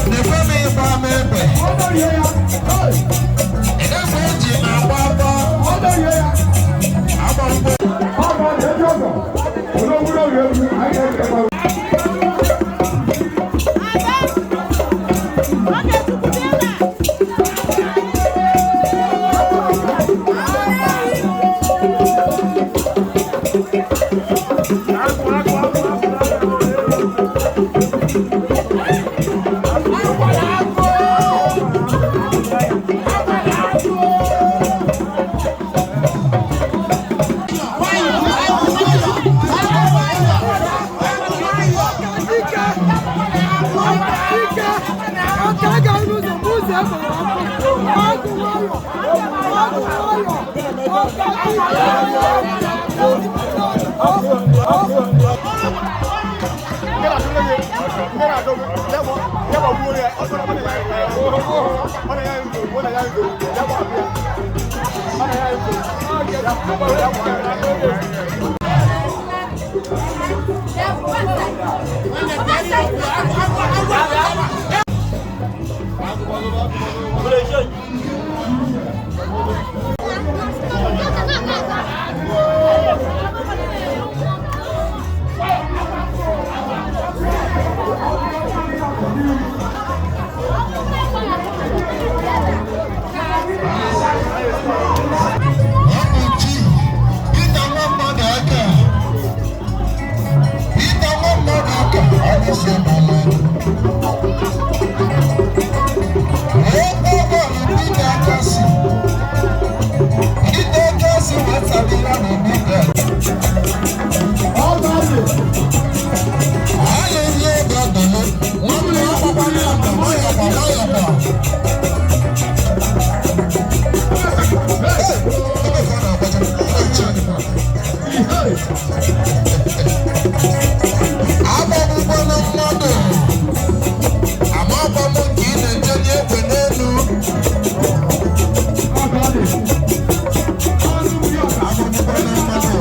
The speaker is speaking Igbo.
Na-ekwe m ịgba m egbe. Egbe eji na-agba agba. Agba mgbe. Ọ bụ chi. Ịta nwa mmadụ aka. Ịta nwa mmadụ aka. Alụsị n'ala. Ebe bọọlụ Peter aka si. Peter aka si wetabila na Peter. Hallelujah, brother. Nwanne akwụkwọ ya bụ nwayọkwa nwayọkwa. Hey, ebe ka ọ na-agbaja? Agbagbukwana mmadụ. Amakwa m nke ị na-eje n'egbe n'elu. Agbagbukwana mmadụ.